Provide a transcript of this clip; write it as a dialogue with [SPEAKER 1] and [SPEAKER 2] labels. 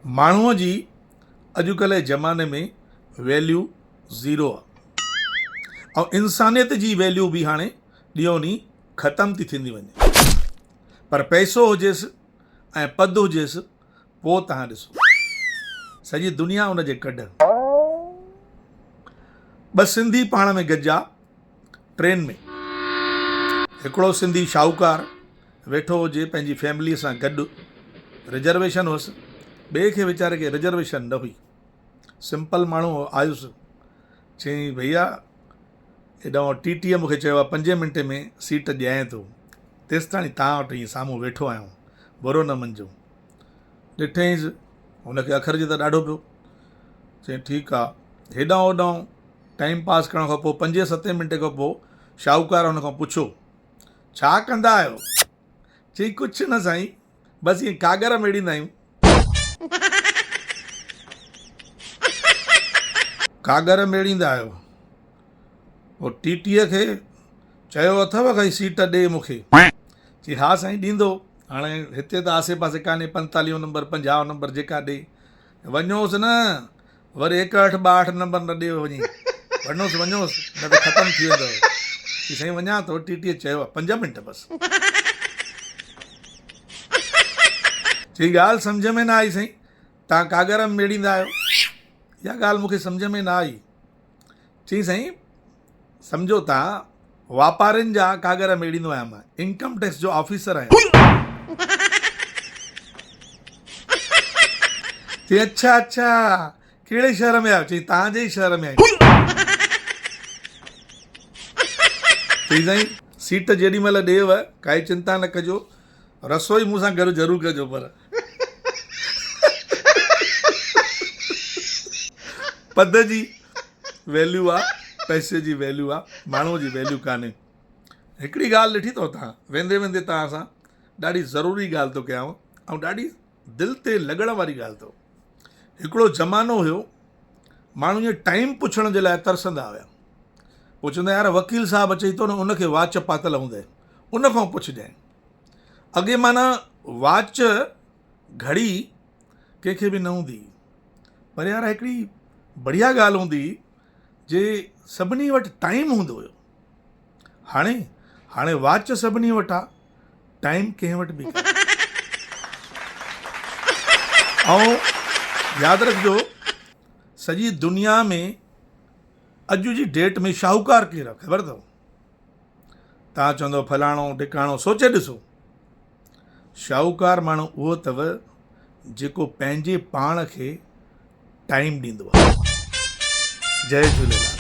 [SPEAKER 1] ماڻهوء جي اڄڪلهه جي زماني ۾ ويليو زيرو آ ۽ انسانيت جي ويليو به هاڻي ڏينهون ڏينهن ختم ٿي ٿيندي وڃي پر پئسو هجيس ۽ پد هجيس پوء تهان ڏسو سڄي دنيا ان جي ڪڍ. ٻه سنڌي پاڻ ۾ گڏجا ٽرين ۾. هڪڙو سنڌي شاهوڪار ويٺو هجي پنهنجي فيمليء سان گڏ، رزرويشن هئس، ٻئي کي ويچاري کي رزرويشن نه هئي. سمپل ماڻهو هو، آيس، چيائين ڀئيا هيڏانهن ٽي ٽيء مون کي چيو آهي پنجين منٽي ۾ سيٽ ڏيانء ٿو، تيستاڻي توهان وٽ ائين سامهون ويٺو آهيان، برو نه مڃجو. ڏٺئينس، هن کي اکرجي ته ڏاڍو پيو. چيائين ٺيڪ آ. هيڏانهن هوڏانهن ٽائيم پاس ڪرڻ کان پوء پنجين ستين منٽي کان پوء شاهوڪار هن کان پڇيو، ڇا ڪندا آهيو؟ چيائين ڪجهه نه سائين، بس ائين ڪاڳر ميڙيندا آهيون. ڪاڳر ميڙيندا آهيو؟ پوء ٽي ٽيء کي چيو اٿئو کائي سيٽ ڏي مون کي. چي ها سائين ڏيندو. هاڻي هتي ته آسي پاسي ڪانهي پنتاليهون نمبر پنجاهون نمبر جيڪا ڏي. وڃوس نه وري ايڪهٺ ٻاهٺ نمبر نه ڏي وڃي. وڃوس وڃوس نه ته ختم ٿي ويندو. چي سائين وڃان ٿو ٽي ٽيء چيو آهي پنج منٽ بس. چي ڳالهه سمجهه ۾ نه آئي سائين تان ڪاڳر ميڙيندا آهيو. اها ڳالهه مون کي سمجهه ۾ نه آئي. چيائين سائين سمجهو ته واپارين جا ڪاڳر ميڙيندو آهيان مان انڪم ٽيڪس جو آفيسر آهيان. چيائين اڇا اڇا ڪهڙي شهر ۾ آهيو؟ چيائين توهان جي ئي شهر ۾ آهيون. چيائين سائين سيٽ جيڏي مهل ڏيو ڪائي چنتا نه ڪجو رسوئي مون سان گڏ ضرور ڪجو پر پد جي ويليو آ پئسي جي ويليو آ ماڻهو جي ويليو ڪانهي هڪڙي ڳالهه ڏٺي اٿو تان ويندي ويندي تان سان ڏاڍي ضروري ڳالهه ٿو ڪيانو ۽ ڏاڍي دل تي لڳڻ واري ڳالهه اٿو هڪڙو زمانو هيو ماڻهو ائين ٽائيم پڇڻ جي لاء ترسندا هيا پوء چوندا يار وڪيل صاحب اچي ٿو نه ان کي واچ پاتل هوندي ان کان پڇجانء اڳي معنيٰ واچ گهڙي ڪنهن کي به نه هوندي هئي پر يار هڪڙي بڙيا ڳالهه هوندي هئي جي سڀني وٽ ٽائيم هوندو هيو هاڻي هاڻي واچ سڀني وٽ آ ٽائيم ڪنهن وٽ به ڪانهي ۽ ياد رکجو سڄي دنيا ۾ اڄ جي ڊيٽ ۾ شاهوڪار ڪير آ خبر اٿو توهان چوندو فلاڻو ڍڪاڻو سوچي ڏسو شاهوڪار ماڻهو اهو اٿو جيڪو پنهنجي پاڻ کي ٽائيم ڏيندو آهي. جئي جهوليلال.